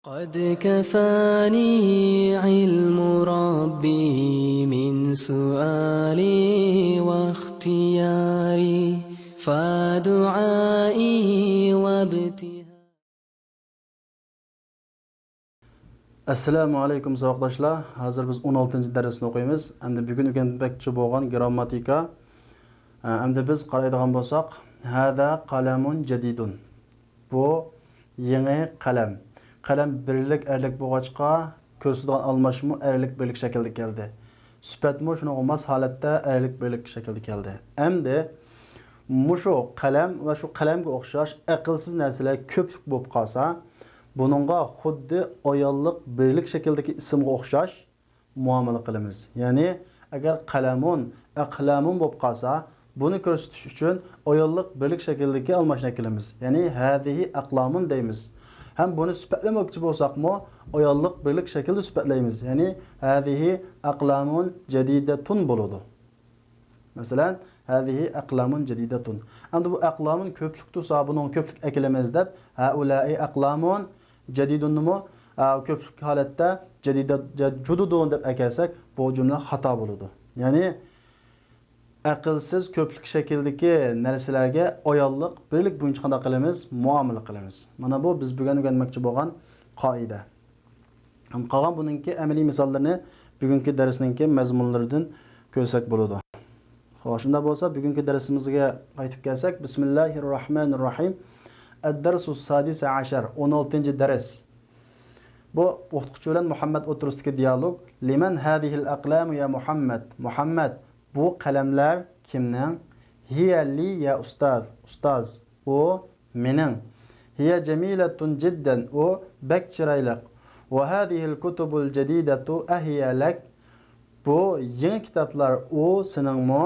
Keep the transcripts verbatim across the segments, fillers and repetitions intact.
قد كفاني علم ربي من سؤالي واختياري، فدعائي وابتهالي. ئەسسالامۇ ئەلەيكۇم ساۋاقداشلار. ھازىر بىز ئون ئالتىنچى دەرسنى ئوقۇيمىز. ئەمدى بۈگۈن ئۆگەنمەكچى بولغان گرامماتىكا. ئەمدى بىز قارايدىغان بولساق، هذا قلم جديد. بۇ يېڭى قەلەم. قەلەم بىرلىك ئەرلىك بولغاچقا، كۆرسىتىدىغان ئالماشمۇ ئەرلىك بىرلىك شەكىلدە كەلدى. سۈپەتمۇ شۇنىڭغا ماس ھالەتتە ئەرلىك بىرلىك شەكىلدە كەلدى. ئەمدى مۇشۇ قەلەم ۋە شۇ قەلەمگە ئوخشاش ئەقىلسىز نەرسىلەر كۆپلۈك بولۇپ قالسا، بۇنىڭغا خۇددى ئاياللىق بىرلىك شەكلىدىكى ئىسىمغا ئوخشاش مۇئامىلە قىلىمىز. يەنى، ئەگەر قەلەمۇن، ئەقلامۇن بولۇپ قالسا، بۇنى كۆرسىتىش ئۈچۈن ئاياللىق بىرلىك شەكلىدىكى ئالماشنى ئەكېلىمىز. يەنى، ھەزىھى ئەقلامۇن دەيمىز. ھەم بۇنى سۈپەتلىمەكچى بولساقمۇ، ئاياللىق بىرلىك شەكلىدە سۈپەتلەيمىز. يەنى، ھەزىھى ئەقلامۇن جەدىدەتۇن بولىدۇ. مەسىلەن، ھەزىھى ئەقلامۇن جەدىدەتۇن. ئەمدى بۇ ئەقلامۇن كۆپلۈك تۇرسا، بۇنىڭ كۆپلۈك ئەكېلىمىز دەپ، ھەئۇلائى ئەقلامۇن جەدىدۇننىمۇ، ئە، كۆپلۈك ھالەتتە جەدىدە-، جە-، جۇدۇدۇن دەپ ئەكەلسەك، بۇ جۈملە خاتا بولىدۇ. يەنى، ئەقىلسىز كۆپلۈك شەكلىدىكى نەرسىلەرگە ئاياللىق بىرلىك بويىچە قانداق قىلىمىز؟ مۇئامىلە قىلىمىز. مانا بۇ بىز بۈگۈن ئۆگەنمەكچى بولغان قائىدە. ھەم قالغان بۇنىڭكى ئەمەلىي مىساللىرىنى بۈگۈنكى دەرسنىڭكى مەزمۇنلىرىدىن كۆرسەك بولىدۇ. خوش، شۇنداق بولسا، بۈگۈنكى دەرسىمىزگە قايتىپ كەلسەك، بىسمىللاھىررەھمانىررەھىم. ئەددەرسۇ سادىسە ئەشەر، ئون ئالتىنچى دەرس. بۇ ئوقۇتقۇچى بىلەن مۇھەممەد ئوتتۇرىسىدىكى دىيالوگ. لىمەن ھازىھىل ئەقلامۇ يا مۇھەممەد؟ مۇھەممەد، بۇ قەلەملەر كىمنىڭ؟ ھىيە لى يا ئۇستاز، ئۇستاز، ئۇ مېنىڭ. ھىيە جەمىلەتۇن جىددەن، ئۇ بەك چىرايلىق. ۋە ھازىھىل كۇتۇبۇل جەدىدەتۇ ئەھىيە لەك، بۇ يېڭى كىتابلار، ئۇ سېنىڭمۇ؟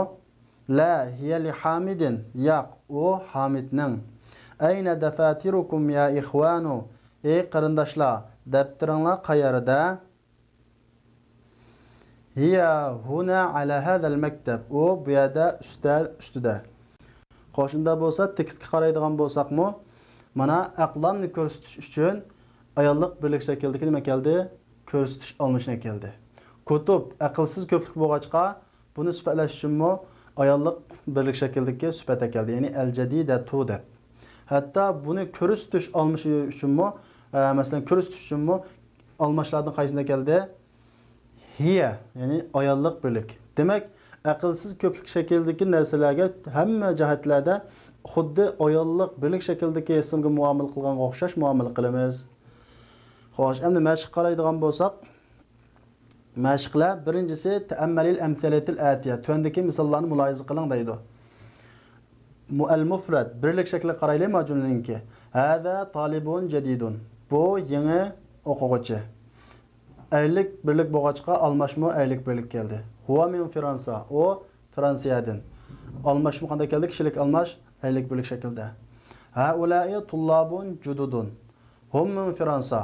لا، ھىيە لىھامىدىن، ياق، ئۇ ھامىدنىڭ. ئەينە دەفاتىرۇكۇم يا ئىخۋانۇ، ئەي قېرىنداشلار، دەپتىرىڭلار قەيەردە؟ ھىيە ھۇنا ئەلا ھازەل مەكتەب، ئۇ بۇ يەردە ئۈستەل ئۈستىدە. خوش، ئۇنداق بولسا، تېكىستكە قارايدىغان بولساقمۇ، مانا، ئەقلامنى كۆرسىتىش ئۈچۈن ئاياللىق بىرلىك شەكىلدىكى نېمە كەلدى؟ كۆرسىتىش ئالمىشىنى كەلدى. كۇتۇب، ئەقىلسىز كۆپلۈك بولغاچقا، بۇنى سۈپەتلەش ئۈچۈنمۇ ئاياللىق بىرلىك شەكىلدىكى سۈپەت ئەكەلدى، يەنى ئەل جەدىدەتۇ دەپ. ھەتتا بۇنى كۆرسىتىش ئالمىشى ئۈچۈنمۇ، ئە، مەسىلەن، كۆرسىتىش ئۈچۈنمۇ ئالماشلاردىن قايسىنى ئەكەلدى؟ ھىيە، يەنى ئاياللىق بىرلىك. دېمەك، ئەقىلسىز كۆپلۈك شەكلىدىكى نەرسىلەرگە ھەممە جەھەتلەردە خۇددى ئاياللىق بىرلىك شەكلىدىكى ئىسىمغا مۇئامىلە قىلغانغا ئوخشاش مۇئامىلە قىلىمىز. خوش، ئەمدى مەشىققە قارايدىغان بولساق، مەشىقلەر، بىرىنچىسى، تەئەممەلىل ئەمسىلەتىل ئەتىيە، تۆۋەندىكى مىساللارنى مۇلاھىزە قىلىڭ دەيدۇ. مۇ-، ئەل مۇفرەت، بىرلىك شەكلىگە قارايلى، ما جۈملىنىڭكى. ھازا تالىبۇن جەدىدۇن، بۇ يېڭى ئوقۇغۇچى. ئەرلىك بىرلىك بولغاچقا، ئالماشمۇ ئەرلىك بىرلىك كەلدى. ھۇۋا مىن فىرانسا، ئۇ فرانسىيەدىن. ئالماشمۇ قانداق كەلدى؟ كىشىلىك ئالماش، ئەرلىك بىرلىك شەكىلدە. ھەئۇلائى تۇللابۇن جۇدۇدۇن، ھۇم مىن فىرانسا،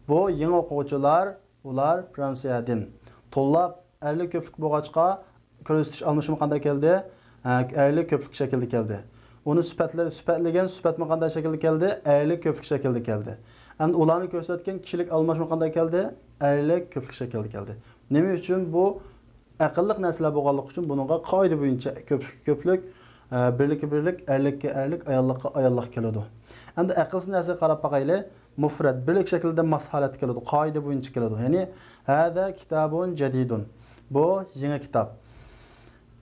بۇ يېڭى ئوقۇغۇچىلار، ئۇلار فرانسىيەدىن. تۇللاب ئەرلىك كۆپلۈك بولغاچقا، كۆرسىتىش ئالمىشىمۇ قانداق كەلدى؟ ھە، ئەرلىك كۆپلۈك شەكلىدە كەلدى. ئۇنى سۈپەتلە-، سۈپەتلىگەن سۈپەتمۇ قانداق شەكىلدە كەلدى؟ ئەرلىك كۆپلۈك شەكلىدە كەلدى. ئەمدى ئۇلارنى كۆرسەتكەن كىشىلىك ئالماشمۇ قانداق كەلدى؟ ئەرلىك كۆپلۈك شەكلىدە كەلدى. نېمە ئۈچۈن بۇ ئەقىللىق نەرسىلەر بولغانلىقى ئۈچۈن بۇنىڭغا قائىدە بويىچە كۆپلۈككە كۆپلۈك، ئە، بىرلىككە بىرلىك، ئەرلىككە ئەرلىك، ئاياللىققا ئاياللىق كېلىدۇ. ئەمدى ئەقىلسىز نەرسىگە قاراپ باقايلى. مۇفرەت، بىرلىك شەكلىدە ماس ھالەتتە كېلىدۇ، قائىدە بويىچە كېلىدۇ. يەنى، ھازا كىتابۇن جەدىدۇن. بۇ يېڭى كىتاب.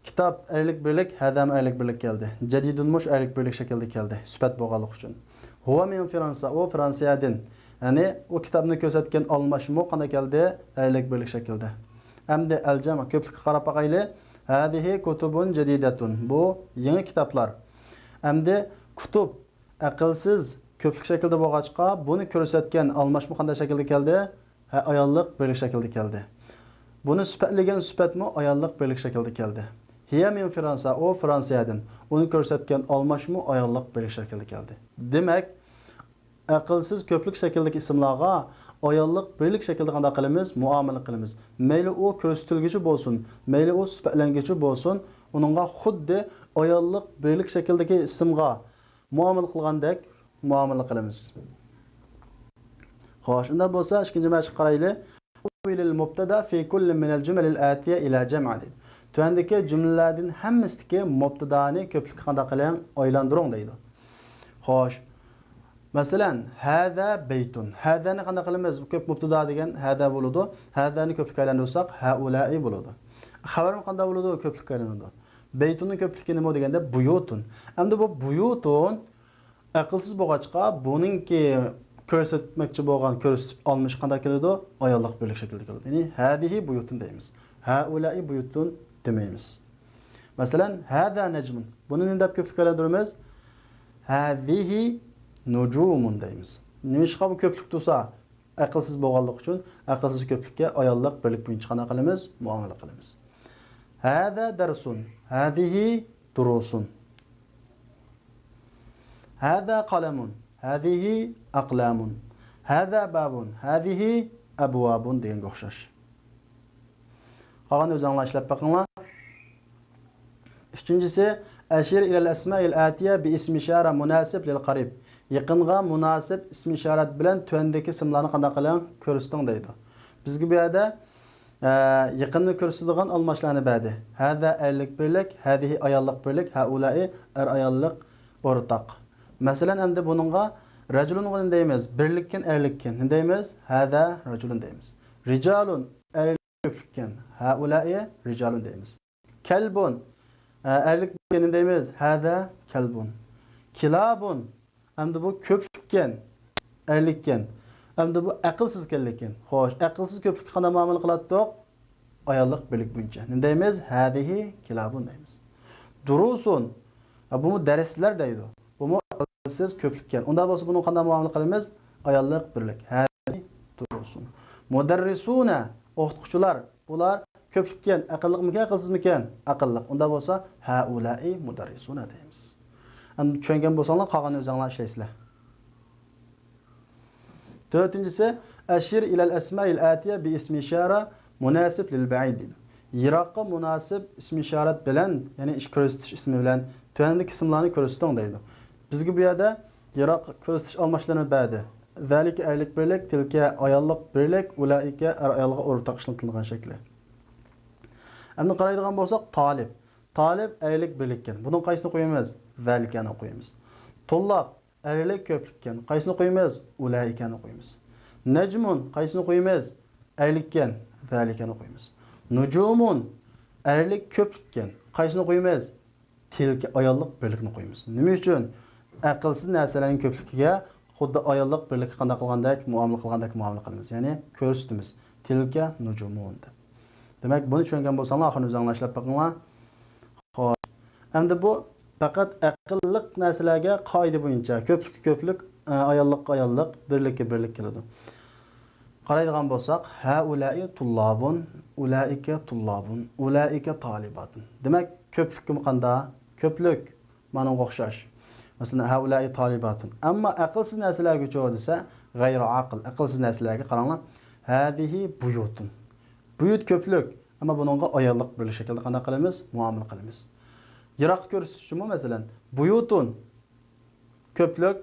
كىتاب ئەرلىك بىرلىك، ھازامۇ ئەرلىك بىرلىك كەلدى. جەدىدۇنمۇ شۇ ئەرلىك بىرلىك شەكىلدە كەلدى، سۈپەت بولغانلىقى ئۈچۈن. ھۇۋا مىن فىرانسا، ئۇ فرانسىيەدىن. يەنى ئۇ كىتابنى كۆرسەتكەن ئالماشمۇ قانداق كەلدى؟ ئەرلىك بىرلىك شەكىلدە. ئەمدى ئەلجەم، كۆپلۈككە قاراپ باقايلى. ھازىھى كۇتۇبۇن جەدىدەتۇن. بۇ يېڭى كىتابلار. ئەمدى كۇتۇب، ئەقىلسىز، كۆپلۈك شەكلىدە بولغاچقا، بۇنى كۆرسەتكەن ئالماشمۇ قانداق شەكىلدە كەلدى؟ ھە، ئاياللىق بىرلىك شەكلىدە كەلدى. بۇنى سۈپەتلىگەن سۈپەتمۇ ئاياللىق بىرلىك شەكلىدە كەلدى. ھىيە مىن فىرانسا، ئۇ فرانسىيەدىن. ئۇنى كۆرسەتكەن ئالماشمۇ ئاياللىق بىرلىك شەكلىدە كەلدى. دېمەك، ئەقىلسىز كۆپلۈك شەكلىدىكى ئىسىملارغا ئاياللىق بىرلىك شەكلىدە قانداق قىلىمىز؟ مۇئامىلە قىلىمىز. مەيلى ئۇ كۆرسىتىلگۈچى بولسۇن، مەيلى ئۇ سۈپەتلەنگۈچى بولسۇن، ئۇنىڭغا خۇددى ئاياللىق بىرلىك شەكلىدىكى ئىسىمغا مۇئامىلە قىلغاندەك مۇئامىلە قىلىمىز. خوش، ئۇنداق بولسا ئىككىنچى مەشىققە قارايلى. حول المبتدأ في كل من الجمل الآتية إلى جمع دەيدۇ. تۆۋەندىكى جۈملىلەردىن ھەممىسىدىكى مۇبتىدانى كۆپلۈككە قانداق قىلىڭ؟ ئايلاندۇرۇڭ دەيدۇ. خوش. مەسىلەن، ھەزا بەيتۇن. ھەزانى قانداق قىلىمىز؟ كۆپ مۇبتىدا دېگەن ھەزا بولىدۇ. ھەزانى كۆپلۈككە ئايلاندۇرساق، ھەئۇلائى بولىدۇ. خەۋەرمۇ قانداق بولىدۇ؟ كۆپلۈككە ئايلىنىدۇ. بەيتۇننىڭ كۆپلۈكى نېمە دېگەندە، بۇيۇتۇن. ئەمدى بۇ بۇيۇتۇن ئەقىلسىز بولغاچقا، بۇنىڭكى كۆرسەتمەكچى بولغان كۆرسىتىش ئالمىشى قانداق كېلىدۇ؟ ئاياللىق بىرلىك شەكلىدە كېلىدۇ. يەنى، ھەزىھى بۇيۇتۇن دەيمىز. ھەئۇلائى بۇيۇتۇن دېمەيمىز. مەسىلەن، ھەزا نەجمۇن. بۇنى نېمە دەپ كۆپلۈككە ئايلاندۇرىمىز؟ ھەزىھى نۇجۇمۇن دەيمىز. نېمىشقا بۇ كۆپلۈك تۇرسا؟ ئەقىلسىز بولغانلىقى ئۈچۈن ئەقىلسىز كۆپلۈككە ئاياللىق بىرلىك بويىچە قانداق قىلىمىز؟ مۇئامىلە قىلىمىز. ھەزا دەرسۇن. ھەزىھى دۇرۇسۇن. ھەزا قەلەمۇن. ھەزىھى ئەقلامۇن. ھەزا بابۇن. ھەزىھى ئەبۋابۇن دېگەنگە ئوخشاش. قالغاننى ئۆزۈڭلار ئىشلەپ بېقىڭلار. ئۈچىنچىسى، ئەشىر ئىلەل ئەسمائىل ئاتىيە بى ئىسمى ئىشارە مۇناسىب لىل قەرىب. يېقىنغا مۇناسىپ ئىسمى ئىشارەت بىلەن تۆۋەندىكى ئىسىملارنى قانداق قىلىڭ؟ كۆرسىتىڭ دەيدۇ. بىزگە بۇ يەردە، ئە، يېقىننى كۆرسىتىدىغان ئالماشلارنى بەردى. ھەزا ئەرلىك بىرلىك، ھەزىھى ئاياللىق بىرلىك، ھەئۇلائى ئەر ئاياللىق ئورتاق. مەسىلەن، ئەمدى بۇنىڭغا رەجۇلۇنغا نېمە دەيمىز؟ بىرلىككەن، ئەرلىككەن. نېمە دەيمىز؟ ھەزا رەجۇلۇن دەيمىز. رىجالۇن، ئەرلىك كۆپلۈككەن. ھەئۇلائى رىجالۇن دەيمىز. كەلبۇن، ئە، ئەرلىك بىرلىككەن. نېمە دەيمىز؟ ھەزا كەلبۇن. كىلابۇن، ئەمدى بۇ كۆپلۈككەن، ئەرلىككەن. ئەمدى بۇ ئەقىلسىزكەنلىككەن. خوش، ئەقىلسىز كۆپلۈككە قانداق مۇئامىلە قىلاتتۇق؟ ئاياللىق بىرلىك بويىچە. نېمە دەيمىز؟ ھەزىھى كىلابۇن دەيمىز. دۇرۇسۇن. ھە، بۇمۇ دەرسلەر دەيدۇ. بۇمۇ ئەقىلسىز كۆپلۈككەن. ئۇنداق بولسا بۇنىڭغا قانداق مۇئامىلە قىلىمىز؟ ئاياللىق بىرلىك. ھەزىھى دۇرۇسۇن. مۇدەررىسۇنە، ئوقۇتقۇچىلار. بۇلار كۆپلۈككەن. ئەقىللىقمىكەن، ئەقىلسىزمىكەن؟ ئەقىللىق. ئۇنداق بولسا، ھەئۇلائى مۇدەررىسۇنە دەيمىز. ئەمدى چۈشەنگەن بولساڭلار، قالغاننى ئۆزۈڭلار ئىشلەيسىلەر. تۆتىنچىسى، ئەشىر ئىلەل ئەسمائىل ئاتىيە بى ئىسمى ئىشارە مۇناسىب لىل بەئىد دەيدۇ. يىراققا مۇناسىب ئىسمى ئىشارەت بىلەن، يەنى ئىش كۆرسىتىش ئىسمى بىلەن تۆۋەندىكى ئىسىملارنى كۆرسىتىڭ دەيدۇ. بىزگە بۇ يەردە يىراق كۆرسىتىش ئالماشلىرىنى بەردى. زالىكە ئەرلىك بىرلىك، تىلكە ئاياللىق بىرلىك، ئۇلائىكە ئەر ئايالغا ئورتاق ئىشلىتىلگەن شەكلى. ئەمدى قارايدىغان بولساق، تالىب. تالىب ئەرلىك بىرلىككەن. بۇنىڭ قايسىنى قويىمىز؟ زالىكەنى قويىمىز. توللاپ ئەرلىك كۆپلۈككەن. قايسىنى قويىمىز؟ ئۇلائىكەنى قويىمىز. نەجمۇن، قايسىنى قويىمىز؟ ئەرلىككەن. زالىكەنى قويىمىز. نۇجۇمۇن، ئەرلىك كۆپلۈككەن. قايسىنى قويىمىز؟ تىلكە، ئاياللىق بىرلىكنى قويىمىز. نېمە ئۈچۈن؟ ئەقىلسىز نەرسىلەرنىڭ كۆپلۈكىگە خۇددى ئاياللىق بىرلىككە قانداق قىلغاندەك، مۇئامىلە قىلغاندەك مۇئامىلە قىلىمىز. يەنى كۆرسىتىمىز. تىلكە نۇجۇمۇن دەپ. دېمەك، بۇنى چۈشەنگەن بولساڭلار، ئاخىرىنى ئۆزۈڭلار ئىشلەپ بېقىڭلار. خوش. ئەمدى بۇ پەقەت ئەقىللىق نەرسىلەرگە قائىدە بويىچە كۆپلۈككە كۆپلۈك، ئە، ئاياللىققا ئاياللىق، بىرلىككە بىرلىك كېلىدۇ. قارايدىغان بولساق، ھەئۇلائى تۇللابۇن، ئۇلائىكە تۇللابۇن، ئۇلائىكە تالىباتۇن. دېمەك، كۆپلۈككىمۇ قاندا؟ كۆپلۈك. مانىڭغا ئوخشاش. مەسىلەن، ھەئۇلائى تالىباتۇن. ئەمما ئەقىلسىز نەرسىلەرگىچۇ دېسە، غەيرۇ ئاقىل. ئەقىلسىز نەرسىلەرگە قاراڭلار. ھەزىھى بۇيۇتۇن. بۇيۇت كۆپلۈك. ئەمما بۇنىڭغا ئاياللىق بىرلىك شەكلىدە قانداق قىلىمىز؟ مۇئامىلە قىلىمىز. يىراققا كۆرسىتىش ئۈچۈنمۇ، مەسىلەن، بۇيۇتۇن كۆپلۈك،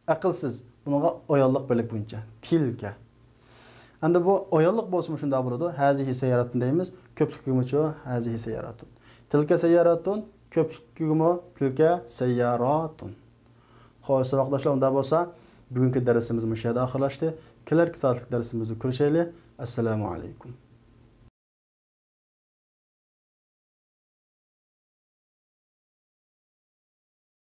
ئەقىلسىز. بۇنىڭغا ئاياللىق بىرلىك بويىچە. تىلكە. ئەمدى بۇ ئاياللىق بولسىمۇ شۇنداق بولىدۇ. ھەزىھى سەيياراتۇن دەيمىز. كۆپلۈكىگىمۇچۇ؟ ھەزىھى سەيياراتۇن. تىلكە سەيياراتۇن. كۆپلۈكىگىمۇ؟ تىلكە سەيياراتۇن. خوش، ساۋاقداشلار، ئۇنداق بولسا، بۈگۈنكى دەرسىمىز مۇشۇ يەردە ئاخىرلاشتى. كېلەركى سائەتلىك دەرسىمىزدە كۆرۈشەيلى. ئەسسالامۇ ئەلەيكۇم.